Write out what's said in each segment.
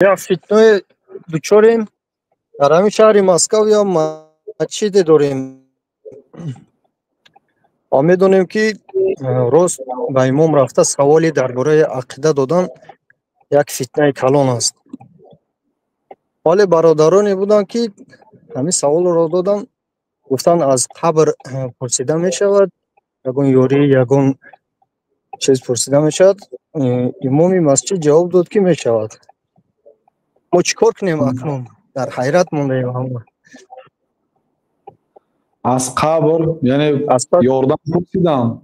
Як фитное дучорем дар ҳамин шаҳри Москав, я масҷиде дорем ва медонем, ки рост ба имом рафта саволе дар бораи ақида додан як фитнаи калон аст. Вале бародароне буданд, ки ҳамин саволро доданд, гуфтанд, аз қабр пурсида мешавад, ягон ёрӣ, ягон чиз пурсида мешавад. Имоми масҷид ҷавоб дод, ки мешавад. Мо чӣ кор кунем акнун? Дар ҳайрат мондаем ҳама. Аз қабр, яъне, ёрдам пурсиданд?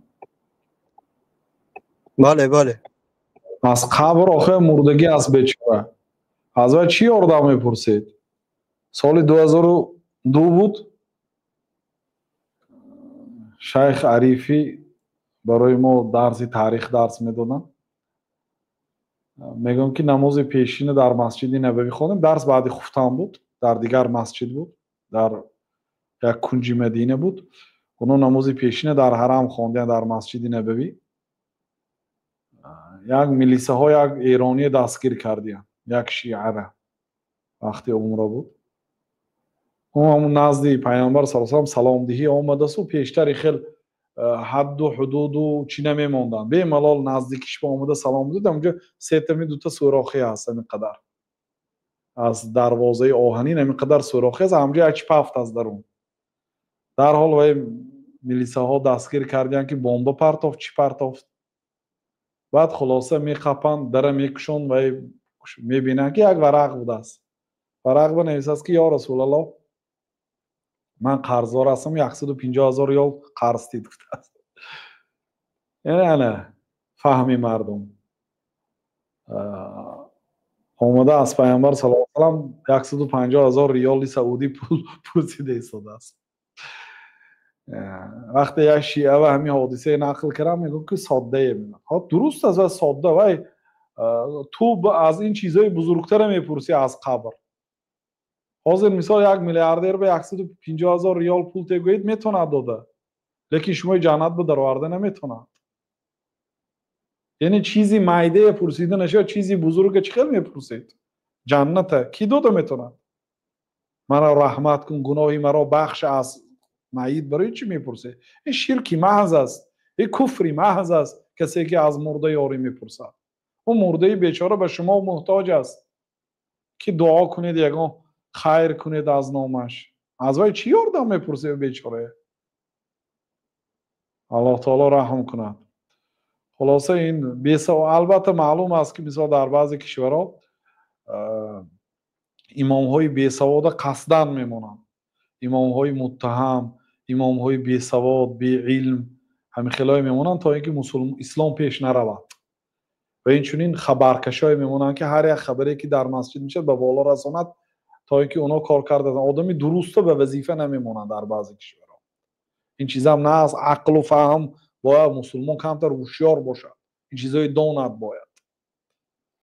Бале. Аз қабр? Охир мурдагӣ аст бечора, аз вай чӣ ёрдам мепурсед? Соли 2002 буд, шайх Арифӣ барои мо дарси таърих дарс медоданд. Мегӯям, ки намози пешина дар Масҷиди Набавӣ хондем. Дарс баъди хуфтан буд, дар дигар масҷид буд, дар як кунҷи Мадина буд. Оно намози пешина дар ҳарам хондиянд, дар Масҷиди Набавӣ. Як милисаҳо як эроние дастгир кардиянд, як шиара, вақти умра буд. Ҳамун назди Пайғамбар са салам саломдиҳӣ омадасту пештари хел ҳадду ҳудуду чӣ намемонданд, бемалол наздикиш ба омада салом дид. Ҳамунҷо сетами дута сӯрохӣ ҳаст, ҳамин қадар аз дарвозаи оҳанин, ҳамин қадар сӯрохӣ аст, ҳамунҷо як чи пафт аз дарун. Дарҳол вай милисаҳо дастгир кардиянд, ки бомба партофт, чӣ партофт. Баъд хулоса меқапанд, дара мекушонд, вай мебинанд, ки як варақ будааст. Варақ ба нависааст, ки ё Расулаллоҳ, ман қарздор ҳастам, 150 000 риёл қарз дид, гуфтааст. Яъне ана фаҳми мардум омада аз Пайғамбар сал салам 150 000 риёли саудӣ пул пурсида истодааст. Вақте як шиа ва ҳамин ҳодисае нақл кардам, мегӯм, ки соддае. Дуруст аст ва содда. Вай ту аз ин чизҳои бузургтара мепурсӣ аз қабр. Ҳозир, мисол, як миллиардер ба 150 000 риёл пул тегӯед, метавонад дода, лекин шумои ҷаннат ба дароварда наметавонад. Яъне чизи майдае пурсида нашавад, чизи бузурга чӣ хел мепурсед? Ҷанната кӣ дода метавонад? Маро раҳмат кун, гуноҳи маро бахш, аз майит барои чӣ мепурсед? Ин ширки маҳз аст, ин куфри маҳз аст, касе ки аз мурда ёрӣ мепурсад. Ӯ мурдаи бечора ба шумо муҳтоҷ аст, ки дуо кунед, ягон хайр кунед аз номаш. Аз вай чӣ ёрдам мепурсед бечорае? Аллоҳ таоло раҳм кунад. Хулоса, ин албатта маълум аст, ки мисол дар баъзе кишварҳо имомҳои бесавода қасдан мемонанд, имомҳои муттаҳам, имомҳои бесавод, беилм, ҳамин хелое мемонанд, то ин ки ислом пеш наравад. Ва инчунин хабаркашое мемонанд, ки ҳар як хабаре, ки дар масҷид мешавад, ба боло расонад, то ин ки онҳо кор карда. Одами дуруста ба вазифа намемонанд дар баъзе кишварҳо. Ин чизам на аз ақлу фаҳм, бояд мусулмон камтар ҳушёр бошад, ин чизҳои донад бояд.